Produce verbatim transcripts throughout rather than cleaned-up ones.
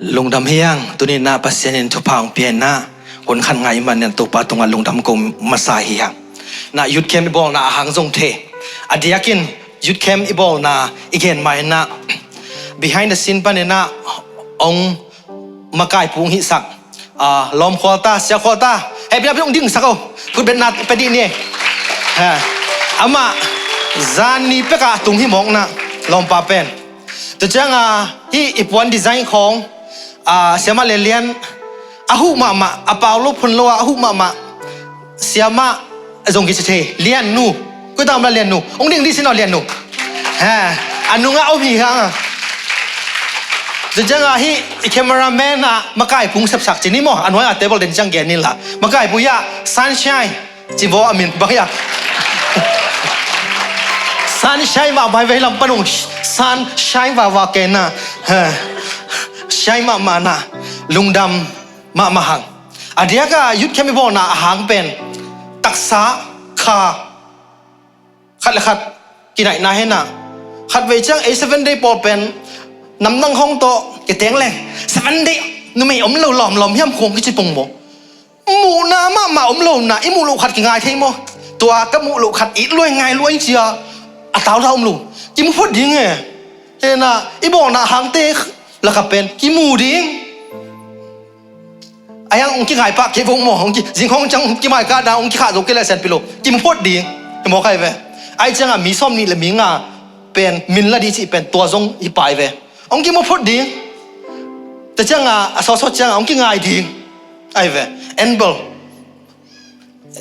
Lungdam hi hang, tuni-in ah Pasian in thupha hong pia-in ah, hun khat ngah ahih manin Topa tungah lungdam ko masa hi hang. Na youth camp i bawlna a hang zong thei. A diakin youth camp i bawlna i gen ma-in ah, behind the scene panin ah hong makaipu hong hihsak, ah, Lawm Khualta, Sia Khualta, hei, pina pina hong dingsak o. Khutbetna pia dih ni. Ha. Amah zan ni pekah a tung hi mawk na, Lawmpa pen. Tua ciangin hih i puan design khawng, ah, Siamah Lian Lian, a huh mahmah, a pau lo phun lo a, a huh mahmah. Siamah zong kici thei, Lian nu. Koi tang om la Lian nu? Hong ding dih sin aw, Lian nu. Ha, a nungah om hi hang a. Tua ciangin hih i cameraman ah makaipu hong sepsak ci ni maw, a nuai-a table den ciang gen ni la. Makaipu hi a, Sunshine. Ci baw a min bang hi a. Sunshine mahmah hi ve, hih lam pan hong sunshine vava kei na. Ha. Shine mahmah na. Lungdam mahmah hang. A diakin youth camp i bawlna a hang pen taksa, kha, khat le khat kinaihna hi na. Khatvei ciang ei Seven Day pawl pen namdang khawng tawh kiteng leng, Seven Day numei om lo lawmlawm hiam khawng kici pong maw. Muhna mahmah om lo na, i muh loh khat kingai thei maw. Tua ka muh loh khat it lua-in ngai lua-in ci-a, a tautau om lo. Kimu phot ding e. Hi na, i bawlna a hangte lakah pen kimu ding. Ahi hang hong kingai pah kei vo maw, hong ki, zing khawng ciang hong kimaika dan hong kikhah zo kei leh sianpi lo. Kimu phot ding. Hi mawk hi ve. Ahih ciangin mi sawmnih le mi nga pen min la ding cih pen tua zong hi pah hi ve. Hong kimu phot ding. Tua ciangin a sawtsawt ciangin hong kingai ding. Ahi ve. Anbel.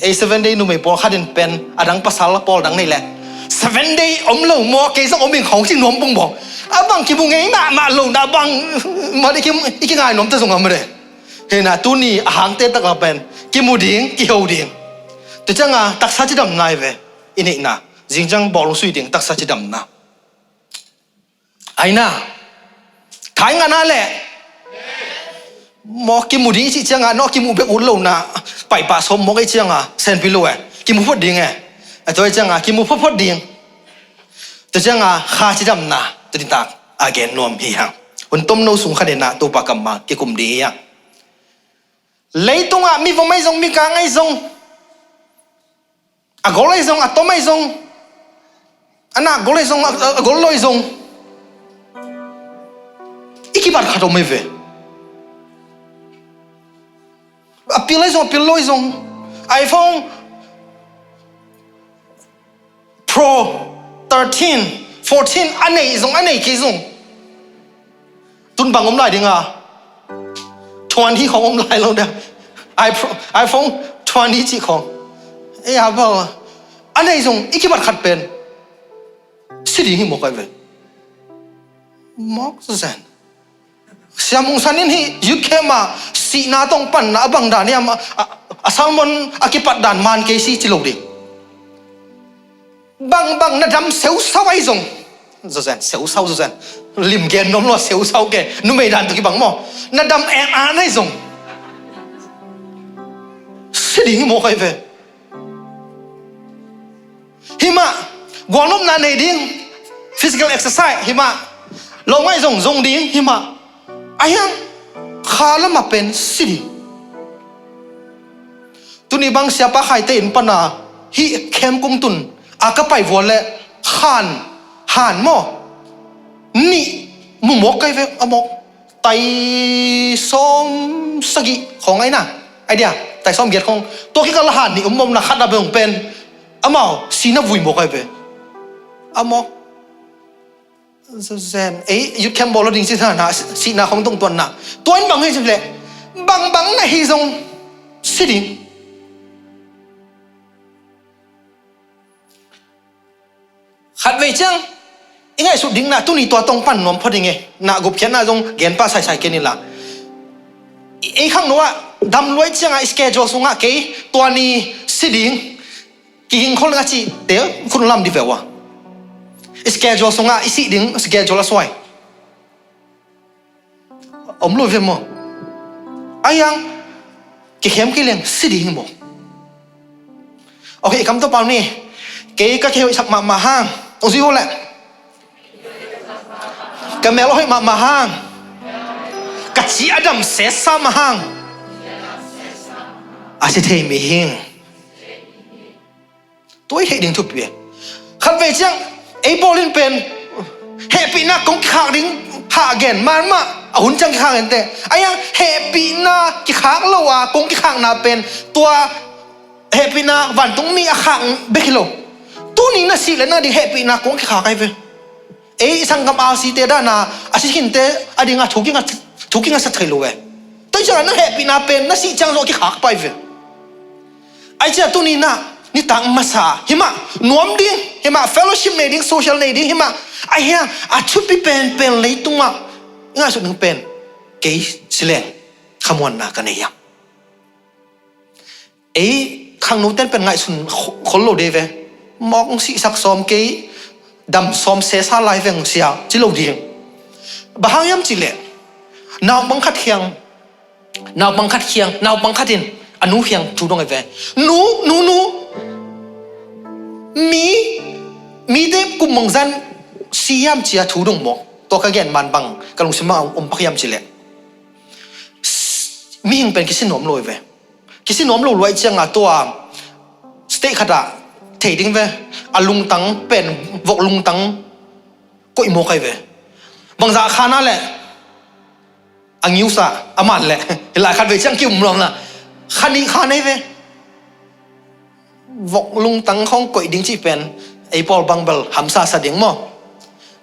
Ei Seven Day numei pawl khat in pen a dang pasal pawl dang nei leh, Seven Day om lo maw, kei zong om ing khawng ci nuam pong baw. A bang kimu ngei mahmah lo na bang, mah dih ki, i kingai nuam ta zong a mah dih. Hi na, tuni a hangte tak lak pen kimu ding, kiho ding. Tua ciangin taksa cidamna hi ve. I neihna zing ciang bawl hong sui ding, taksa cidamna. Ahi na, khai ngah na leh maw, kimu ding i cih ciangin, nawh kimu bek ut lo na, paipah sawm mawk i cih ciangin, sianpi lo e. Kimu phot ding e. A tua i cih ciangin kimu phot phot ding. Tua ciangin kha cidamna, tua nitak a gen nuam hi hang. Hun tomno sung khat in ah Topa kammal kikum ding hi hang. Leitungah mi vom ahi zong, mi kang ahi zong, a gol ahi zong, a tom ahi zong, a nak gol ahi zong, a, a gol lo ahi zong, i kibat khat om ahi ve. A pil ahi zong, a pil lo ahi zong. iPhone Pro thirteen, fourteen a nei zong, a nei kei zong, tun bang om lai ding a? Twenty khawng om lai lo dia. iPro-, iPhone twenty cih khawng. Ei, a bang a, a nei zong i kibat khat pen si ding hi mawk ahi ve. Mawk zen. Sia Mung San in hih youth camp ah sihna tawh panna a bang dan hiam, a, a, a sermon a kipat dan man kei si ci lo ding. Bangbang na dam seusau ahi zong. Zawzen, seusau zawzen. Lim gen nuam lo, seusau ke. Numei dan tawh kibang maw. Na dam en an ahi zong, si ding hi mawk ahi ve. Hi mah, gualnopna nei ding, physical exercise, hi mah. Lo ngai zong, zong ding, hi mah. Ahi hang, kha lamah pen si ding. Tuni bang Siapa Khaite inn pana hih camp kong tun a ka pai vua leh khan, han maw, nih mu mawk ka hi ve, a mawk. Tai sawm sagih khawng ahi na, ahi dia, tai sawm giat khawng. Tua kikal a han nih um mawk na, khat a beng pen amau sihna vui mawk ahi ve, a mawk. Zen, ei, youth camp bawl lo ding ci hna, sihna khawng tungtuanna. Tua in bang hi ci leh, bangbang na hi zong si ding. Khatvei ciang i ngaihsut ding na, tuni tua tawh pan nuam phot ding e. Na gupkhiatna zong gen pah saisai kei ni la. Ei khangno ah dam luai ciangah i schedule sungah kei tua ni si ding, kihing khol ding a cihte khut lam dih ve ua. I schedule sungah i sih ding schedule a suai om lo ve maw? Ahi hang kikhem kei leng si ding hi maw? Okay, i kam tawh pau ni. Kei ka kei hoihsak mahmah hang, hong zui uh leh. Ka mel hoih mahmah hang, ka si a dam sesa mah hang a si thei mi hing. Tua i theih ding thupi e. Khatvei ciang ei pawl in pen hehpihna kong kikhak ding hah gen man mah, a hun ciang kikhak inteh. Ahi hang hehpihna kikhak lo a kong kikhakna pen tua hehpihna vantungmi a khak bek hi lo. Tuni na sih le na ding hehpihna kong kikhak ahi ve. Ei sanggam R C te dana a si khinte a dinga thu kinga, thu kinga sa thei lo ve. Tua hi ciangin na hehpihna pen na sih ciang zong a kikhak pai ve. Ahi ciang tuni na nitak masa himah nuam ding, himah fellowship nei ding, social nei ding, himah ahi hang a thupi penpen leitungah i ngaihsut ding pen kei sileng khamuanna ka nei hiam? Ei khangno ten pen ngaihsun kho-, khol lo dei ve. Mawk hong sihsak sawm kei, dam sawm sesa lai veng sia ci lo ding. Bang hang hiam cihleh naupang khat khiang, naupang khat khiang, naupang khat in a nu khiang thu dong ahi ve. Nu, nu, nu, mi, mite kum mangzan si hiam cia thu dong maw? Tua ka gen man bang ka lungsim ah om pak hiam cihleh mihing pen kisi nuam lo ahi ve. Kisi nuam lo luai cianga tua state khatah thei ding ve. A lungtang pen vok lungtang koih mawk ahi ve. Bangzah khan a leh a ngiusa a man leh hi lai khatvei ciang kium lawm la khanih khan ahi ve. Vok lungtang khong koih ding cih pen ei pawl bang bel hamsa sa ding maw?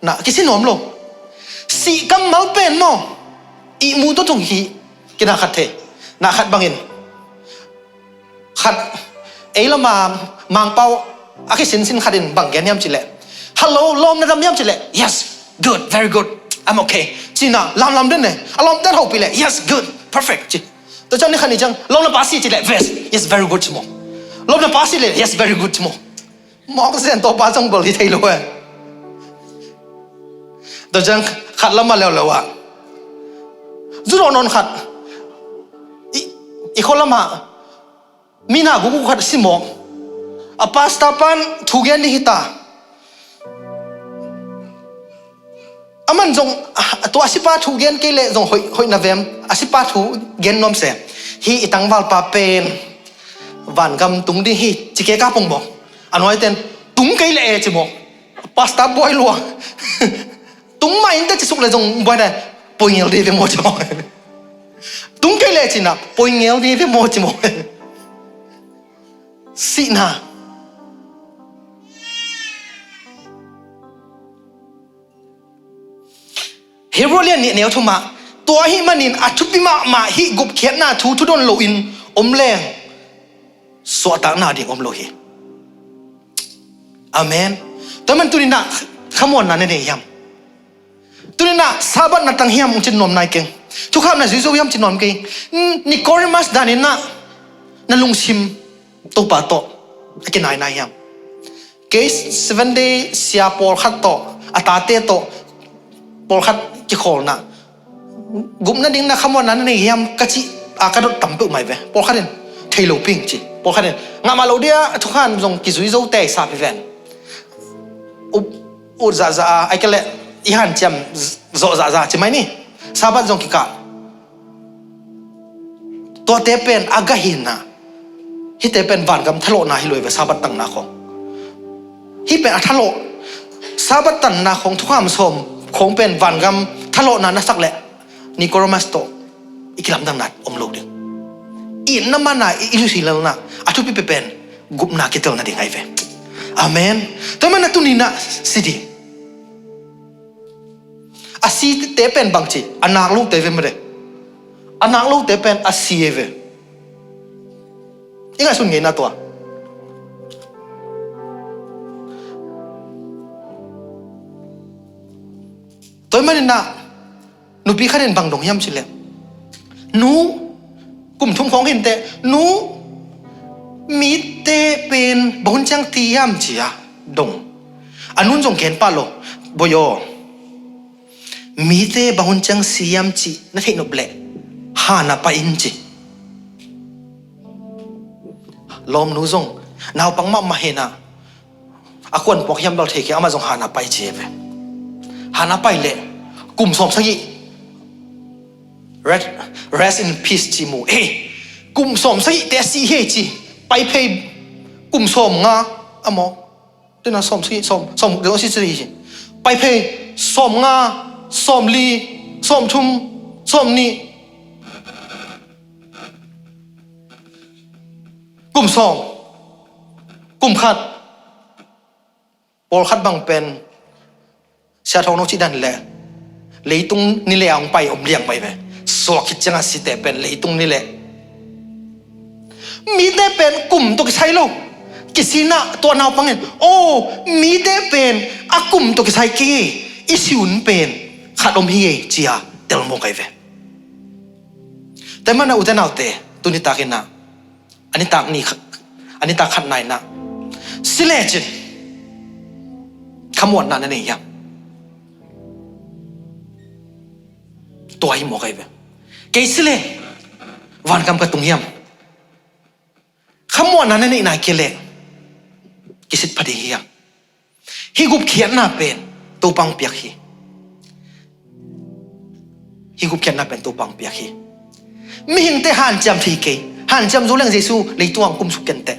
Na kisi nuam lo. Sih kammal pen maw? Ihmu tawh tung hi. Kina khat thei. Na khat bangin khat ei lama Mangpau a kisinsin khatin bang gen hiam cihleh, "Hello, lawm na dam hiam?" cihleh, "Yes, good, very good, I'm okay," cina lamlam den ne. A lawm den hopih leh, "Yes, good, perfect," ci. Tua ciang ni khat ni ciang, "Lawm na pa si?" cihleh, "Yes, yes, very good," ci maw. "Lawm na pa si?" leh, "Yes, very good," ci maw. Mawk zen tawh pa zong bel hi thei lo e. Tua ciang khat lamah leuleu ah zu dawh nawn khat i, i khua lamah mi na guk uh khat a si mawk. A pastor pan thu gen ding hita. Aman zong ah, tua a sipa thu gen kei leh zong hoih, hoih na vem? A sipa thu gen nuam se. "Hi i tangvalpa pen vangam tung ding hi," ci kei ka pong mawk. A nuaiten, "Tung kei leh e," ci mawk. Pastor buai lua. "Tung mah in teh," ci suk leh zong buai na, "Poi ngel ding ve maw," ci mawk. "Tung kei leh," cina, "Poi ngel ding ve maw," ci mawk. Sihna. Hebrew lian nih neu thumah, tua ahih manin a thupi mahmah hih gupkhiatna thu thudon loin om leng suahtakna ding om lo hi. Amen. Tua man tuninah khamuanna na nei hiam? Tuninah Sabbath na tang hiam hong cin nuam nai keng. Thukham na zui zo hiam cin nuam keng. Nicodemus daninah na lungsim Topa tawh a kinainai hiam? Kei Seven Day sia pawlkhat tawh, a tate tawh pawlkhat kikhawlna, gupna ding na khamuanna na nei hiam ka cih a ka dot tam peuhmah hi ve. Pawlkhat in thei lo ping ci, pawlkhat in ngah mah lo dia thukham zong kizui zo tei sap hi ven. Up, ut zahzah a, ai ka leh i hanciam zawh zahzah ci mai ni. Sabbath zong kikah. Tuate pen a gah hinah, hihte pen vangam thalawhna hi lo hi ve, Sabbath tanna khawng. Hih pen a thalawh, Sabbath tanna khawng, thukham sawm khawng pen vangam thalawhna na sak leh Nicodemus tawh i kilamdanna om lo ding. Itna mana i, i lusilelna a thupipi pen gupna kitelna ding ahi ve. Amen. Tua mana tuninah si ding. A site pen bangci, a nak lote ve mare. A nak lote pen a si e ve. I ngaihsun ngeina tua. Tua maninah nupi khatin bang dong hiam cileh, nu, kum thum khawng hinteh, nu, mite pen bang hun ciang thi hiam cia dong. A nun zong gen pah lo. Boi aw, mite bang hun ciang si hiam cih na theih nop leh hana pai in ci. Lawmnu zong naupang mahmah hinah a kuan puak hiam bel thei kei, amah zong hana pai ci ve. Hana pai leh kum sawm sagih Rest, rest in peace ci mu. Eh, kum sawm sagih te a si hi ci. Pai phei kum sawm nga a mawk. Tena sawm sagih, sawm, sawm guk deuh a si ci hi. Pai phei sawm nga, sawm li, sawm thum, sawm nih. Kum sawm, kum khat, pawlkhat bang pen, Sia Thawng Nong cih dan le, leitung ni le a hong pai om liang pai ve. Suak khit ciangah site pen leitung ni le. Mite pen kum tawh kisai lo. Kisinah tua naupang in, oh, mite pen a kum tawh kisai kei, i si un pen khat om hi ei, cia telmawk ai ve. Tua mana ute naute, tuni takinah, a nitak ni kha-, a nitak khat nainah si lecin khamuanna na nei hiam? Tua hi mawk ai ve. Kei si le, vankam ka tung hiam? Khamuanna na neih nai kei leh kisit pha ding hiam? Hih gupkhiatna pen Topa hong piak hi. Hih gupkhiatna pen Topa hong piak hi. Mihingte hanciam thei kei. Hanciam zo leng Jesu leitung ah hong kumsuk kenteh.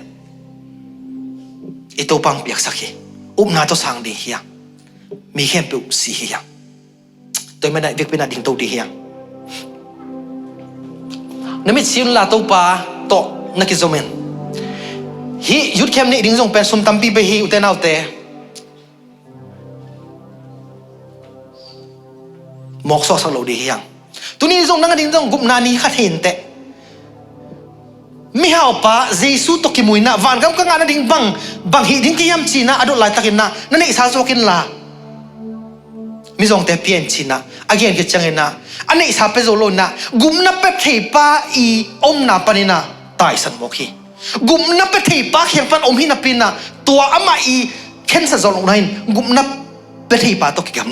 I Topa hong piaksak hi. Upna tawh sang ding hiam? Mi khempeuh si hi hiam? Tua i mena i vekpi na dingto dih hiang. Na mit si unla Topa tawh na kizomin. Hih youth camp neih ding zong pen sum tampi bei hi ute naute. Mawk suaksak lo dih hiang. Tuni zong nang a ding zong gupna ni khat hi inteh. Mihaupa Jesu tawh kimuinah vankam ka ngah nading bang, bang hih ding ka hiam cinah a dot laitakinah na neihsa suak inla. Mizawngte pia in cinah a gen khit cianginah a neihsa pia zo lo inah gupna pia theipa i omna paninah taisan mawk hi. Gupna pia theipa kiang pan om hi napinah tua amah i khensa zawh lohna in gupna pia theipa tawh kigamna